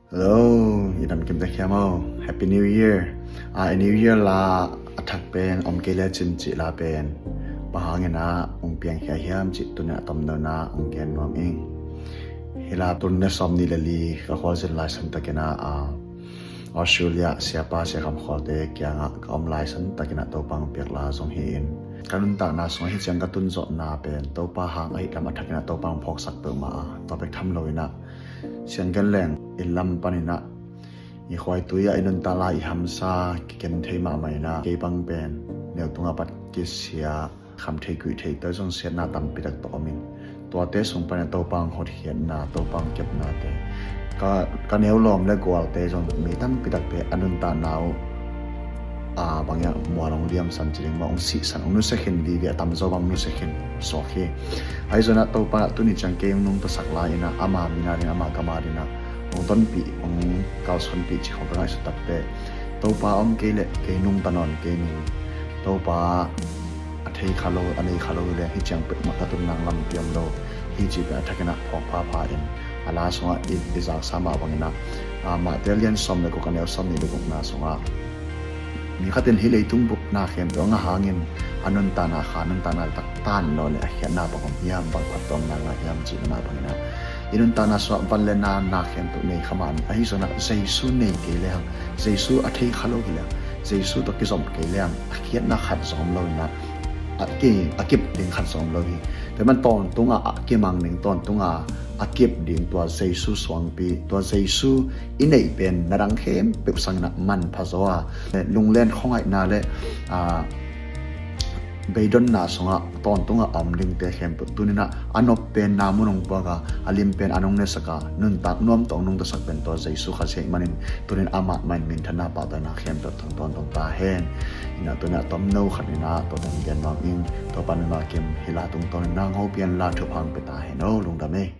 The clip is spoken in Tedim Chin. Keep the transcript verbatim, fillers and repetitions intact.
Hello, i damkim ta hiam aw? Happy New Year. A, i New Year la a thak pen om kei le cin cih la pen bang hangin ah hong piang khia hiam cih tuni a tomno na hong gen nuam ing. Hi la tuni na sawm nih le li ka khualzin lai san takin ah, a, Australia siapa Sia Kham Khualte kiangah ka om lai san takin ah Topa hong piak la zong hi in, ka nuntakna sungah hi ciang ka tun zawhna pen Topa hang ahi lam a thakin ah Topa hong phawksak peuhmah a, tua bek tham loin ah sianggen leng inn lam panin ah i khuaitui ah i nuntak lai i hamsa kiken thei mahmah in ah kei bang pen neu tungah pat kisia kham thei kuih thei toi zong siatna tampi tak tawh om in, tuate sung panin ah Topa hong hotkhiatna, Topa hong kepnate, ka, ka neu lawm le gualte zong mi tampi takte a nuntakna uh a bang hiam mual hong liamsan ci ding maw, hong sihsan, hong nusia khin vive, a tamzaw bang nusia khin suak hi. Ahi zongin ah Topa tuni ciang kei hong nungtasak lai in ah ama min a ding, ama gam a ding ah hong tonpih, hong kalsuanpih cih khawng ka ngaihsut takte, Topa om kei leh kei nungta nawn kei ning. Topa a thei kha lo, a nei kha lo hi leh hi ciang peuhmah ka tun nang lampi om lo hi cih pen a thakin ah phawk phapha in, a la sungah i, i zaksa mah bangin ah, a, Mate lian sawm le guk a neu sawm nih le gukna sungah mi khat in hih leitung bup na khempeuh a ngah hangin a nuntakna kha, nuntakna taktak lo le a khiatna bang om hiam, bang phattuamna ngah hiam cih na mah bangin ah i nuntakna sungah van le na, na khempeuh nei kha mah in, ahi zongin ah Jesu nei kei leng, Jesu a thei kha lo hi leng, Jesu tawh kizom kei leng a khiatna khat zong om lo in ah, a ki, a kip ding khat zong om lo hi. Tua man tawntungah a kimang ding, tawntungah a kip ding tua Jesu suangpi, tua Jesu i neih pen na dang khempeuh sangin ah manpha zaw a, lunglen khuangaihna le, a, beidonna sungah tawntungah a om dingte khempeuh tuni in ah a nop pen na mun hong puak a, a lim pen an hong nesak a, nuntak nuam tawh hong nungtasak pen tua Jesu Khazih ahih manin tuni in amah mah in minthanna, pahtawina khempeuh tawh hong tawntung ta hen. In ah tuni ah tomno khat in ah tua tawh hong gen nuam ing. Topa mimal kim hi la tungtawnin nang hong hopih in la, thupha hong pia ta hen aw. Lungdam ei.